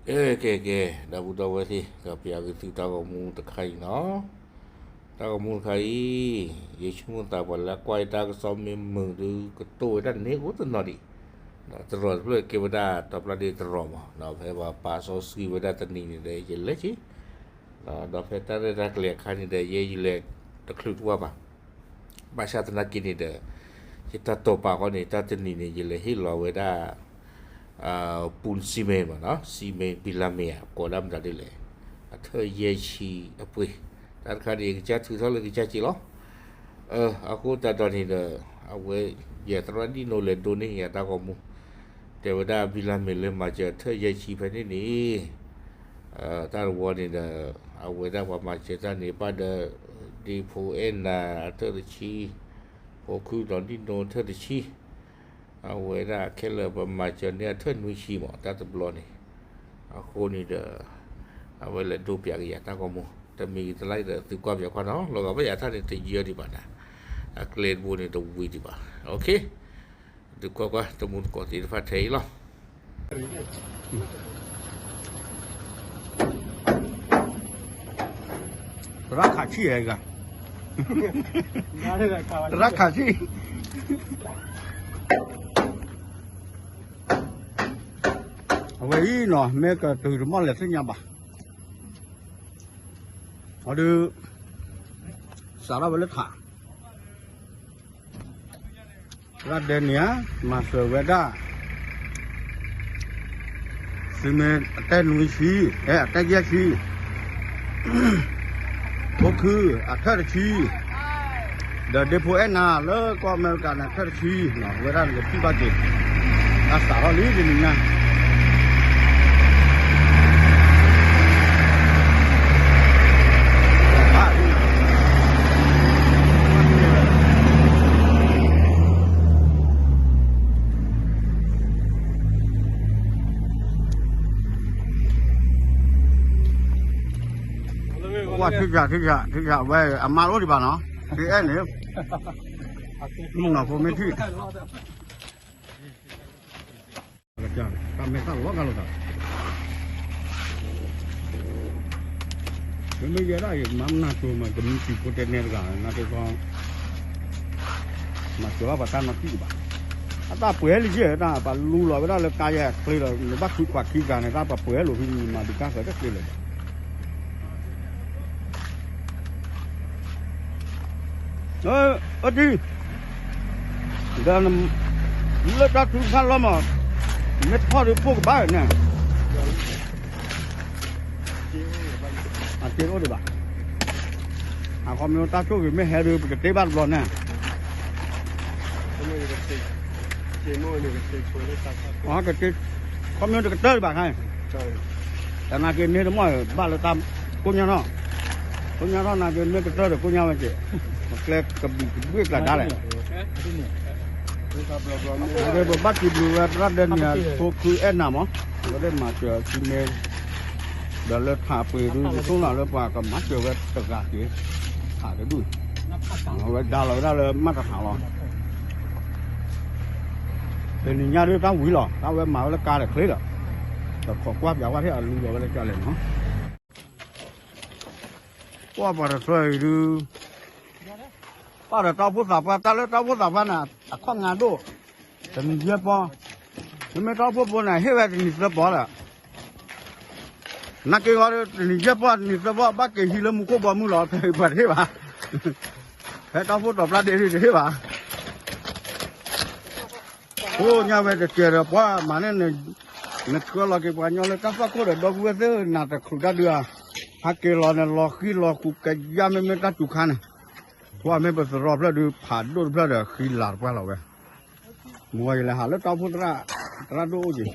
ကဲ ကဲ ကဲ ဒီပုၢ်ဒီဝဲၢ်သ့ၣ် ကပျးက့ၤသုတၢ်ဂီၤမူတခါအံၤနီၤ, တၢ်ဂီၤမူတခါအံၤ ယဆိကမိၣ်သးပှၤလၢကွၢ်ယတၢ်ကစီၣ်မ့ၢ်မုာ်ဒုး ကတိၢ်ဝဲဒၣ်န့ၣ်အိၣ်တနီၤဒံး, တရီးတဖျၢၣ်ကဲဝဲဒၣ် တီပျၢ်ဒ့တရီးမး ဖဲပှၤပာ်စီဆှံဝဲဒၣ်တနံၤန့ၣ်ဒီး ယလဲၤဆံ ဒီးဖဲတၢ်ရဲၣ်တၢ်ကျဲၤအခါန့ၣ်ဒီး ယဲယလဲၤတချုးတဝၢ်ဘၣ်, ဘၣ်ဆၣ်သနာ်က့န့ၣ်ဒီး ယတၢ်တိာ်ပာ်ဃီန့ၣ် တၢ်တနံၤန့ၣ် ယလဲၤဟ့ၣ်လီၤဝဲဒၣ် ပူၣ်စံမ့ၢ်မးနီၤ စံမ့ၢ်ဘံလါမ့ၢ်ဧါ ကိးဒၣ်မတၤဒ်လဲၣ် အထၢၣ်ယဲၢ်ဆံအပှ့ၤ, တၢ်တခါန့ၣ် ယကစၢ်ထုးထီၣ်လၢကစၢ်စ့လီၤ. အဃိသတးဒီးန့ၣ်ဒီး အဝဲ ယသရၣ်ဒံၣ်နိလဲၤဒိးန့ၢ်ယၤတၢ်ဂီၤမူ, တဲဝဲဒၣ်ဘံလါမ့ၢ်လၢမၤစၢၤအထၢၣ်ယဲၢ်ဆံဖဲန့ၣ်န့ၣ် တၢ်တဝီန့ၣ်ဒီး အဝဲဒၣ်ပှၤမၤစၢၤတၢ်န့ၣ် ဘၣ်ဒီး ဒ့ဖိအဲၣ်နၤအထၢၣ်တဆံ, ဖိခုဒီးဒံၣ်နိအထၢၣ်တဆံ, အဝဲဒၣ်ခဲလၢာ်ပမၤစၢၤန့ၢ်အထၢၣ်နွံဆံမး တၢ်တဘျီန့ၣ်, အဃိန့ၣ်ဒီး အဝဲလဲၤဒိးပျးက့ၤယၤတၢ်ဂီၤမူ, တမံၤတလါဒီးသုကွၢ်ပၠးကွၢ်နီၤ လီၤဂာ်ဘၣ်ယၤတၢ်န့ၣ်တယၢဒံးဘၣ်နၤ, အကျဲတဘိန့ၣ်တဝံၤဒံးဘၣ်, သုကွၢ်ကွၢ် တမူတကိးသ့ၣ်တဖၣ်ထဲအံၤလီၤ. သရၣ်ခးဆံၣ်ဧါ, သရၣ်ခးဆံၣ်, အဝဲအံၤနီၤ မ့ၢ်ကတုၤတမီၢ်လဲၤသ့ၣ်ညါဘၣ်, အီၤဒုး စးထီၣ်ဝဲလၢထး သရၣ်ဒဲနံၤဧၢ မၤစၢၤဝဲဒၣ် စံမ့ၢ်အတၢ်နွံဆံ, အဲ အတၢ်ယဲၢ်ဆံ, ဖိခုအထၢၣ်တဆံ, ဒီးဒ့ဖိအဲၣ်နၤလၢကီၢ်အမဲရကၤန့ၣ် အထၢၣ်တဆံ, ဝဲဒၣ်လဲၤထံၣ်ဘၣ်က့ၤ, တၢ်စးထီၣ်လံတနံၤညါ ကွၢ်ထံၣ်စး ထံၣ်စး ထံၣ်စးဝဲ အမါတအိၣ်ဒံးဘၣ်နီၤ, ကအဲၣ်န့ၣ်, မုၢ်နီၤဖိမ့ၢ်ထံၣ် တၢ်မဲာ်သၣ်လီၤဂာ်လိာ်သး, မ့မ့ၢ်ယဲဒၣ်အံၤ မၤမနၤစိၤမး ကမံၤတံၤဖိတဲနဲတဂၤ နာ်က့ခီ မၤစၢၤဘၣ်ပှၤတၢ်နီတံၢ်ဘၣ်, အတၢ်ပှဲၤလံယဲၢ် တၢ်ပှၤလူလီၤဝဲဒၣ်လၢကါယဲၢ်ချ့လီၤ နဘၣ်ခွံခွါခံဂၤန့ၣ် တၢ်ပှဲၤလီၤဖဲမၤဒုးကါဃၢၤတချ့လၢၤဘၣ် အၢတံၢ်, ဒီးလၢတၢ်ထုကဖၣ်လီၤမး, မ့ၢ်ထီၣ်ဒုးဖှိၣ်ကဘၣ်န့ၣ်, အတ့အိၣ်ဒံးဘၣ်, အခီပညီတၢ်ဆိၣ်ဂ့ၤမ့ၢ်ဟဲဒုး ပကတ့ဘၣ်တဘျီန့ၣ် ကတ့, ခီပညီတကတၢၢ်ဒံးဘၣ်ခါ, တနာ်က့မ့ၢ်တမီၢ်ဘၣ်လၢတၢ်ကိၢ်ညါထီၣ်, ကိၢ်ညါထီၣ်နာ်က့မ့ၢ်ကတၢၢ်ဒီးကိၢ်ညါဝဲက့ၤ, ပကျဲကဘံၣ်ကဘုၣ်ကျါဒါလဲၣ်, ပဘၣ်စံးဘျုးဝဲသရၣ်ဒဲနံၤအဖိခုအဲၣ်နၤမး, အဝဲဒၣ်မၤစၢၤစုမ့ၢ် ဒီးလၢထးပှ့ၤဒုး ယဆိကမိၣ်လၢပှၤကမၤစၢၤဝဲတဂၤက့ၤ, ထးတဒူၣ်, အဝဲဒါလီၤဝဲဒၣ်လၢမၤတထးလီၤ, တနံၤညါဒုးတၢ်ဝံၤလီၤ တၢ်ဝဲမၤဝဲလၢကါဒီးချ့လီၤ, ဒီးခိးကွၢ်ပၠးဝဲထဲအလူလီၤဝဲလၢကၢ်လဲၣ်နီၤ, ကွၢ်ပှၤတသၢအံၤဒုး ပၢ်ဒီးတၢ်အိၣ်ဖှိၣ်သးပှၢ် တၢ်လၢတၢ်အိၣ်ဖှိၣ်သးပှၢ်န့ၣ် အခီၣ်ငါဒိၣ်, တနံၤယဲၢ်ပီ, မ့မ့ၢ်တၢ်အိၣ်ဖှိၣ်ဖိန့ၣ် ဟ့ၣ်ဝဲတနံၤသၢပီလၢာ်, နာ်က့ဂီၤ တနံၤယဲၢ်ပီ တနံၤသၢပီ ဘၣ်က့ၤဟံးလၢမူခိၣ်ဘီမုၢ်လီၤ ဖဲပှၤတဟ့ၣ်ဘၣ်, ဖဲတၢ်အိၣ်ဖှိၣ်တီၤပျၢ်ဒ့ဒုးတဟ့ၣ်ဘၣ် ကိၢ်ညါဝဲတကဲဒီးပှၤမၤန့ၣ်န့ၣ်, နဆှၢလီၤက့ၤပှၤကညီလၢတၢ်သွၣ်ခိၣ်ဒီးဒီပုၢ်ဝဲၢ်သ့ၣ်နၤတချုးတၢ်ဒုးဧါ, ဟဲက့ၤလီၤန့ၣ် လီၤဃံလီၤဃူကယါမ့မ့ၢ်တၢ်စူၤခါန့ၣ်, ပှၤမ့ၢ်ပသရီဖျၢၣ်ဒုး ဖးဒိၣ်တဖျၢၣ်ဒီးဃံလၤတပှၢ်လီၤဝဲ, မ့ၢ်ဝဲယလဲၤဟးလၢတၢ်အိၣ်ဖှိၣ်သရၣ်, သရၣ်ဒိၣ်အိၣ်က့ၤ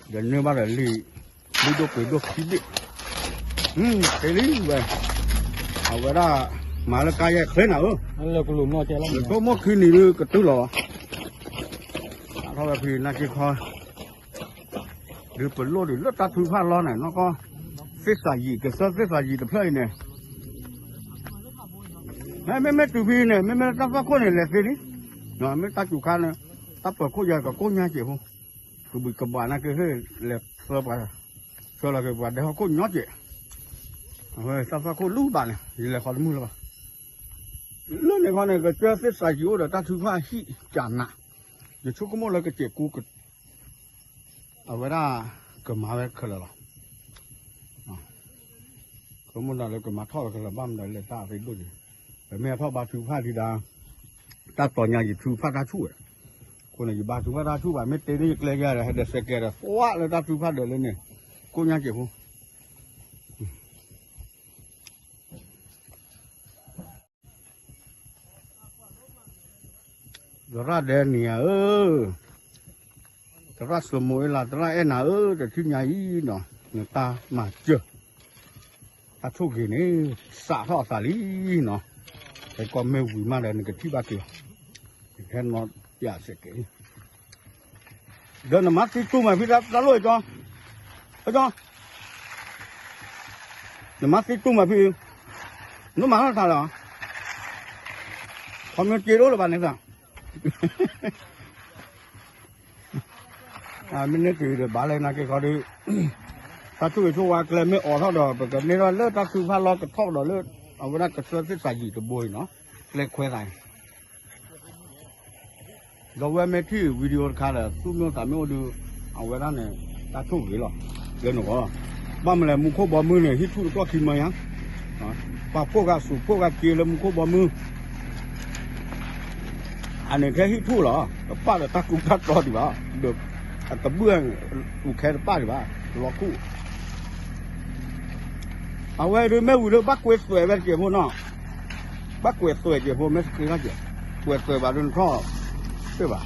ဒီးန့ၢ်ဘၣ်ဒီးလံာ်, လံာ်ဒိၣ်ပှ့ၤဒိၣ်ခံဘ့ၣ်, တ့လံဝဲ, အဝဲဒၣ်, မၤလၢကါယဲၢ်ချ့နၤဧၢ, လၢဆိကမိၣ်ခံနံၤဒုးကတုၤလီၤ, စးထီၣ်ဝဲဖဲနာ်က့ခီ, ဒုးပလိၣ်ဒုးလၢတၢ်ထုကဖၣ်လီၤန့ၣ် နီၢ်ကီၢ်, သ့ၣ်စၤယံာ် ကစၢၢ်သ့ၣ်စၤယံာ်တဖျၢၣ်အံၤန့ၣ် မ့မ့ၢ်တုၤဖဲန့ၣ် မ့မ့ၢ်တၢ်သွၣ်ခိၣ်န့ၣ် လဲၤသ့လံ, မ့ၢ်တၢ်စူၤခါန့ၣ်, တၢ်ပၢၤခိၣ်ယၤကကိၢ်ညါက့ၤဖိ, ကဘုးကဘးနာ်က့ ပှၤ ဆှၢလီၤက့ၤပှၤဒဲဟီၣ်ခိၣ်ညီကဲး, အဝဲသးသီခိၣ်လူၤဘၣ်န့ၣ် ယလဲၤဃီတမုၢ်လၢၤဘၣ်. လၢန့ၣ်ခီန့ၣ် ကစၢၢ်သ့ၣ်စးယံၤအိၣ်ဒီးတၢ်ထုကဖၣ်ဟံၣ်ကနး, ယဆိကမိၣ်လၢကစဲးကူ အဝဲဒၣ်ကမၤဝဲခဲလၢာ်လီၤ. ကမၤထီၣ်ဝဲခဲလၢာ် ဘၣ်မနုၤလဲၣ် တၢ်သ့ဒိၣ်က့ၤ, ပမ့ၢ်အထီၣ်ဘါထုကဖၣ်ဒံးဒၣ်, တၢ်တီၤညါယထုကဖၣ်တၢ်ဆူၣ်ဝဲ, အဃိန့ၣ် ယဘါထုကဖၣ်တၢ်ဆူၣ်ဘၣ် မ့ၢ်တ့န့ၢ်ယကျဲယၤဒီး ဟဲဒီးစဲးကဲဒီး သွးလၢတၢ်ထုကဖၣ်ဒီးလၢန့ၣ် ကိၣ်ညါကဲးဖိ သရၣ်ဒဲနံၤဧၢ, သရၣ်စမိၤအ့လး သရၣ်အဲၣ်နၤဧၢ, တထံၣ်ညါအံၤနီၤ နတၢ်မၤစၢၤ တၢ်ဆိၣ်ဂ့ၤန့ၣ် စးထီၣ်အသးလံနီၤ, ဟဲကီၢ်မ့ၢ်ဝံၤမးဒီး နကထံၣ်ဘၣ်က့ၤလီၤ, ဟဲနီၤပျးစဲးကဲး ဒီးနမါသံတူၢ်မးဖဲတၢ်လိၣ်အံၤကၠီ, အကၠီ, နမါသံတူၢ်မးဖဲ, နမၤထီၣ်ထးလီၤ, ခီမ့ၢ်က့ၤဒိၣ်လၢၤဘၣ်န့ၣ်သး, မ့ၢ်န့ၣ်က့ၤဒီးဘၣ်လဲၣ်နာ်က့ၤခီဒီး, တၢ်ဆိၣ်ဂ့ၤဆိၣ်ဝါကျဲမ့ၢ်အိးထီၣ်ဒီး ပကန့ၢ်ထီၣ်လၢတၢ်ထုကဖၣ်လီၢ်ကထီၣ်ကဒီးလၢ အဝဲဒၣ်ကစၢၢ်သ့ၣ်စးယံၤတဘိအံၤနီၤ, ကျဲခွဲသးအံၤ ဒီးဝဲမ့ၢ်ထံၣ် video တခါဒီး သူၣ်မ့ၢ်သးမ့ၢ်အိၣ်ဒီး အဝဲဒၣ်န့ၣ် တၢ်ဆိၣ်ဂ့ၤလီၤ, လၢနဂီၢ်, ဘၣ်မနုၤလဲၣ် မူခိၣ်ဘီမုၢ်န့ၣ် ဟံၣ်ထူၣ်တကျီၢ်ခံမၢယါ, ပှၤဖှိၣ်ဂၤစူၤဖှိၣ်ဂၤက့ၤလၢမူခိၣ်ဘီမုၢ် အန့ၣ်ထဲဟံၣ်ထူၣ်လီၤ, တပၣ်ဒီးတၢ်ကူတၢ်တီဒံးဘၣ်, ဒီးအကဘုၣ်အူခဲတပၣ်ဒံးဘၣ်, လီၤခူၣ် အဝဲဒုးမ့ၢ်ဝံၤလၢဘၣ်ကွဲးသွဲးဝဲတကဲးဖိနီၤ, ဘၣ်ကွဲးသွဲးကဲးဖိ မ့ၢ်သ့ၣ်ညါကဲး, ကွဲးသွဲးဘၣ်ဒုးနထီၣ်, တ့ၢ်ဘၣ်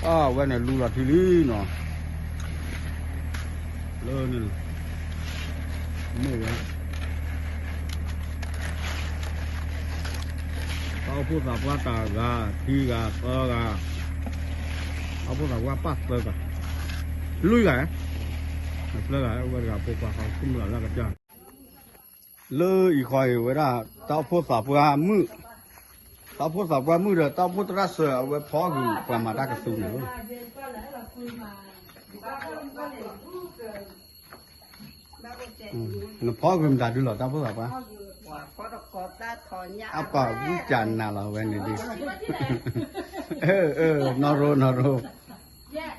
အဝဲန့ၣ်လူလီၤထံလံနီၤ, လၢန့ၣ်, မ့ၢ်ဝဲ တၢ်အိၣ်ဖှိၣ်သးပှၢ်တဂၤ, ခံဂၤ, သၢဂၤ, တၢ်အိၣ်ဖှိၣ်သးပှၢ်ပၣ်သၢဂၤ, လွံၢ်ဂၤ, သၢဂၤ ဝဲတဂၤဖိခွါဃီ ဆိကမိၣ်လၢကစၢ် လၢအံၤဃီအံၤဝဲဒၣ် တၢ်အိၣ်ဖှိၣ်သးပှၢ်မုၣ်, တၢ်အိၣ်ဖှိၣ်သးပှၢ်မုၣ်ဒီး တၢ်အိၣ်ဖှိၣ်သရၣ်စၢၤ အဝဲဖီဂုာ်ပှၤမၤတၢ်ကသူန့ၣ်ဧၢ, နဖီဂုာ်မတၤဒုလီၤ တၢ်အိၣ်ဖှိၣ်သးပှၢ်, အပာ်ဝံၣ်ကနၤလီၤဝဲန့ၣ်ဒု, နီၢ်ရိနီၢ်ရိ,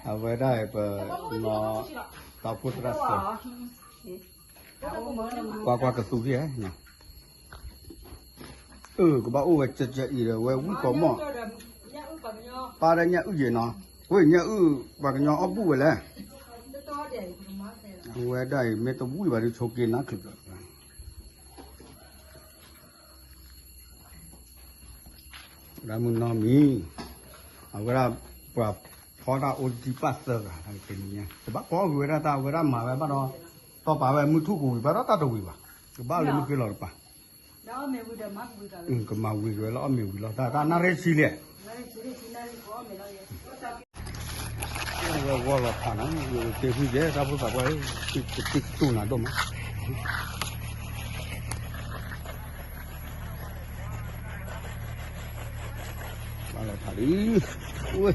အဝဲဒၣ်ပ, တၢ်အိၣ်ဖှိၣ်သရၣ်စၢၤ, ကွၢ်ကွၢ်ကသူခံဧါ, အၢ ကဘၣ်အိၣ်ဝဲကၠၢကၠၢအံၤဒီး ဝဲဝံၣ်ကိးမီၣ်, ပၢ်ဒၣ်ညၣ်အုၣ်ယဲၢ်နီၤ, ဝဲညၣ်အုၣ် ပှၤကညီအီၣ်ဘူၣ်ဝဲလဲၣ်, အဝဲဒၣ်အံၤမ့ၢ်တဝံၣ်ဘၣ်ဒီး ဆိးက့နါချုး ဒၣ်မုၢ်နီၢ်မံၤ, အဝဲဒၣ်ပှၤဖီတၢ်အိၣ်တံၢ်ပာ်သၢဂၤ, တဘၣ်ဖီဂုာ်ဝဲဒၣ်တၢ် အဝဲဒၣ်မၤဝဲဘၣ်ဒီး, တီပာ်ဝဲမုၢ်ထူၣ်ကဝံၤဘၣ်ဒီးတၢ်တဝံၤဘၣ်, ကဘၣ်လၢမုၢ်ဃ့လီၤတပၤ, ကမၤဝံၤက့ၤဝဲလၢအီၣ်မ့ၤဝံၤလီၤ တၢ်တၢ်နၣ်ရံၣ်ဆံလံ ဝဲဂီၢ်လီၤဖးနီၤ, တ့ဖုယဲ တၢ်ဖိသးပှၢ်, တ့ကတူၢ်နၤဒိၣ်မး, ဘၣ်လီၤဖးလံ, ဝဲ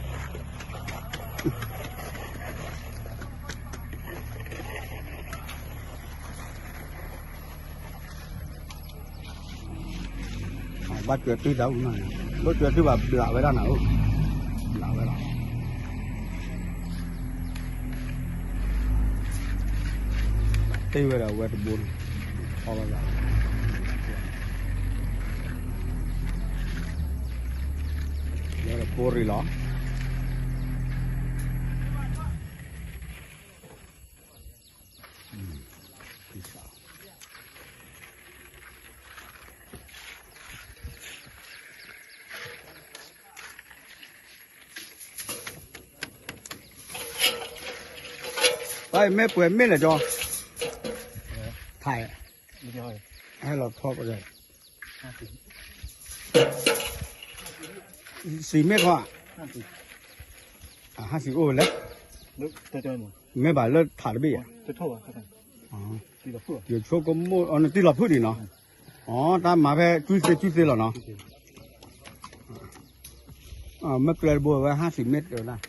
ဘၣ်ကွဲးတုၤတၢ်အူနီၤ, ဘၣ်ကွဲးတုၤဘၣ်ဘျးဝဲဒၣ်နၤဧၢ, ဘျးဝဲဒၣ်, တ့ဝဲဒၣ်ဝဲတဘိန့ၣ်, ဖီဘၣ်ဘျး, ဝဲတဘိရံၤလီၤ. မ့ၢ်ပှဲၤမ့ၢ်လဲၣ်ကၠီ, ဖး, ဟဲလီၤဖီပကဲ, စံးမ့ၢ်ခီ, ဟါစံးအိၣ်လဲၣ်, မ့ၢ်ဘၣ်လၢဖးတဘ့ၣ်ယါ, ယဆိကမိၣ် နတံၢ်လီၤဖုၣ်ဒံးနီၤ, အတၢ်မၤဖဲ ကွံသ့ကွံသ့လီၤနီၤ. မ့ၢ်ကျဲတဘိဝဲ ဟါစံးမ့ၢ်တၢ်ဝဲဒၣ်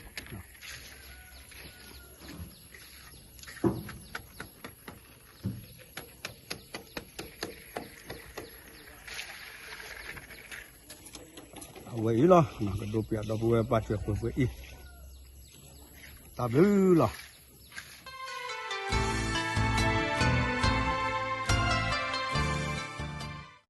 အဝဲအံၤလီၤ. ကဒိပယီၤဒီပုၢ်ဝဲၢ်ပာ်စၢၤပှဲၤပှဲၤအံၤ တၢ်ဘျုးလီၤ.